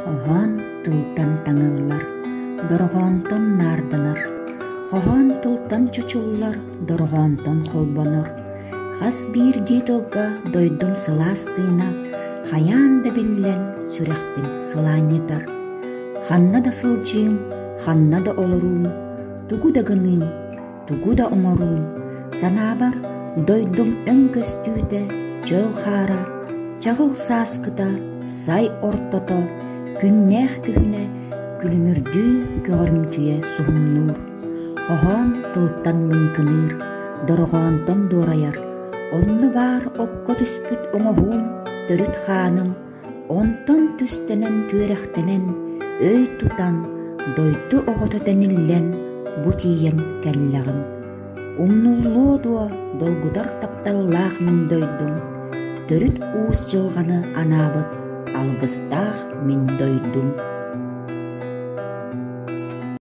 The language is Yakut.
Хоһоон тылтан таҥыллар, дорҕоонтон наарданар, хоһоон тылтан чочуллар, дорҕоонтон холбонор. Хас биирдии тылга дойдум сылаас тыына хайаан да биллэн сүрэхпин сылаанньытар. Ханна да сылдьыым, ханна да олоруум, тугу да гыныым, тугу да оҥоруум, санаабар дойдум өҥ көстүүтэ, чөл хаара, чаҕыл сааскыта, сай ортото, күннээх күһүнэ күлүмүрдүү көҕөрүмтүйэ суһумнуур. Хоһоон тылтан лыҥкыныыр, дорҕоонтон дуорайар, онно баар окко түспүт оҥоһуум, төрүт хааным, Онтон түстэнэн түөрэхтэнэн, өй тутан, дойду оҕото тэниллэн бу тиийэн кэллэҕим. Умнуллуо дуо долгутар тапталлаах мин дойдум, төрүт уус дьылҕаны анаабыт алгыстаах мин дойдум.